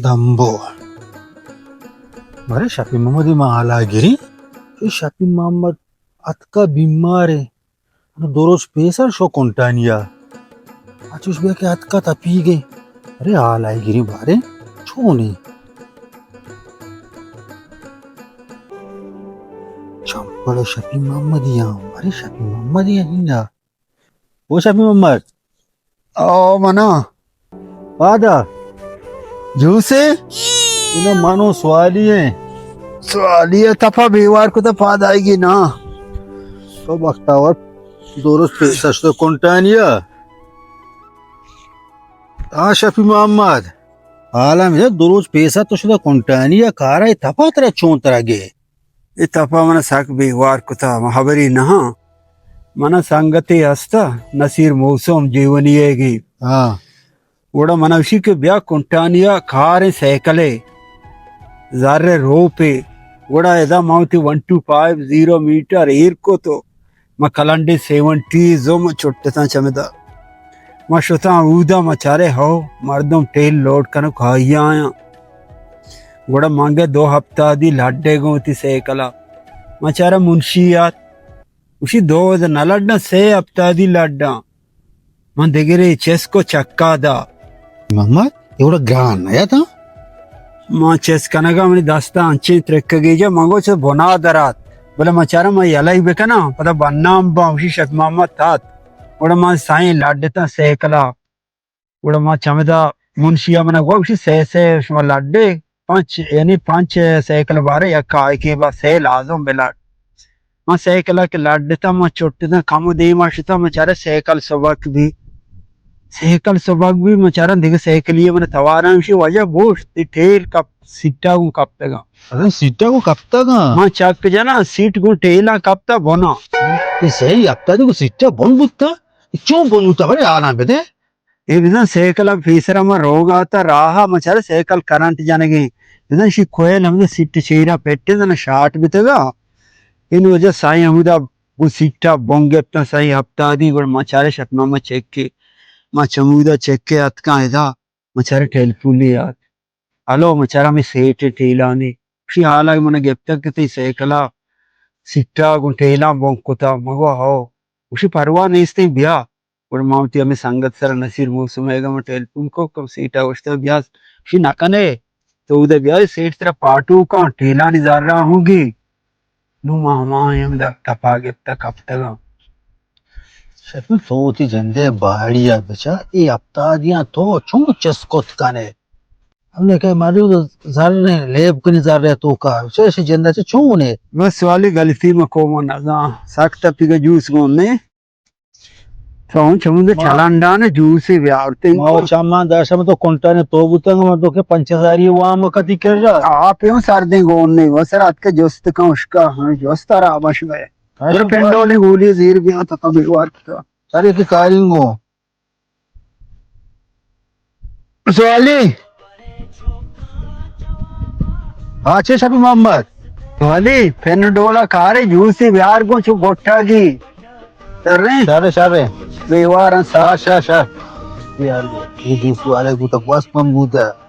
دمبو۔ بارے شپی محمد ما حالا گری۔ اے شپی محمد اتکا بیمارے۔ دو روچ پیسر شو کنٹانیا۔ اچوش بیا کہ اتکا تپیگے۔ ارے حالا گری بارے۔ چونے؟ چمپل شپی محمد یاں۔ ارے شپی محمد یاں ہنگا۔ او شپی محمد۔ او منا۔ پادا۔ جوسے؟ انہاں منو سوالی ہیں۔ سوالی ہے، تپا بیوار کتا پاد آئیگی نا۔ تو بختاور دو روز پیش اشتو کنٹانیا۔ آ شپی محمد۔ حالا مجھے دو روز پیسا تو شدہ کنٹانیا کارا، اے تپا ترا چون ترا گے؟ اے تپا منا سک بیوار کتا، من خبری نہ ہاں۔ منا سنگتے ہستا، نصیر موسم جیونی ہے گی۔ ہاں۔ گڑا منا اشی کہ بیا کنٹانیا کاریں سائیکلے، زر روپے، گڑا ادا ما وتی one two five zero metre ایر کو تو ما کلنڈے سیونٹی زوم چٹتاں چمدا۔ ما شتاں اودا، ما چارے ہو مردم ٹیل لوڈ کنوک آئی آیاں۔ گڑا منگے دو ہپتادی لڈے گوں وتی سائیکلا۔ ما چارا منشی آت۔ گوشی دو نہ لڈاں، سے ہپتادی لڈاں۔ من دگرے چست کو چکا دا۔ محمد، اے وڑا گران نہ یاتا؟ من چست کنگا منی دستا انچیں ترکگی جا، من گو چہ بنا درات۔ بلے من چارا من یلہ بکناں، پدا بنام باں، گوشی شپی محمد تات۔ گڑا من سائیں لڈتاں سائیکلا۔ گڑا ما چمدا منشی ء منا گوشی، سے سے شما لڈے، پنچ، یعنی پنچ سائیکل بارے یک آئی کے با سے لازم بلڈ۔ ما سائیکل ء کہ لڈتاں، ما چٹتاں، کمو دیما شتاں، ما چارا سائیکل سبک بی۔ سائیکل سبک بی، ما چارا دگہ سائیکلی من توارا، گوشی واجہ بوش، تی ٹیل کپ، سیٹا گوں کپتگاں۔ اگاں سیٹا گوں کپتگاں؟ ما چک جنا، سیٹ گوں ٹیلا کپتا بنا۔ اے صحیح، ہپتا دی گوں سیٹا بن بوتا؟ اے چون بن بوتا؟ بلے حالاں بدے۔ اے بزاں سائیکل ء پیسر ء من روگ ء اتاں، راہ ء من چارے سائیکل کرنٹ جنگ ء۔ بزاں اشی کوئل ہمدا سیٹ ء چیرا پٹیں، زاناں شارٹ بیتگ ء۔ اے نوں واجہ سائیں ہمودا گوں سیٹ ء بن گپتاں، سائیں ہپتادی، گڑا من چارے شپی محمد چک ء۔ من چمودا چک ء اتکاں ادا، من چارے ٹیلیفونے آت۔ ہلو، من چارا ہمے سیٹ ء ٹیلانے۔ اشی حالا من گپتگ کہ تئی سائیکل ء سیٹ ء گوں ٹیلاں بن کتا۔ من گو ہو۔ اشی پرواہ نیستیں، بیا۔ گڑا ما وتی ہمے سنگت سرا نصیر موسم ء گا ما ٹیلیفون کو، کم سیٹ ء گوشتہ بیا، شی نہ کنے، تو اودے بیا، سیٹ ترا پاٹو کن، ٹیلانی زراں ہوں گی۔ نوں ما ہما ہم دا ٹپا گپتہ کپتگاں۔ شپی تو وتی جندے باڑی ء بچا، اے ہپتادیاں تو چون چست کت کنے؟ ہم نے کہ مارو زر نے، لیب کنی زر ء توکا، چے شی جندہ چے چون ہے؟ بس والی غلطی ما کو ما نزاں، سخت پیگا جوس گون نے۔ تو ہوں چمود ما چلانڈان جوسی بیاورتے۔ ما و چمان داشتم تو کنٹانے تو بوتنگ، ما تو کہ پنچ ہزاری وام کتی کر رہا۔ آپ یوں سردیں گون نہیں، وہ سر اتکا جست کا اشکا، ہاں، جست آرا آباش گئے۔ ہاں، پھر شکر۔ پنڈولی گولی زیر بیا تو کبھی وقت۔ سر یہ کارنگو۔ سوالی۔ ہاں، چے شپی محمد؟ سوالی، پھر ڈولا کارے جوسی بیار گو چو گٹا گی۔ سر رہے؟ سر رہے، سر رہے۔ بیوار ہیں سر۔ شر، شر، شر۔ یار، یہ جوس والے کو تو بس من بوتا۔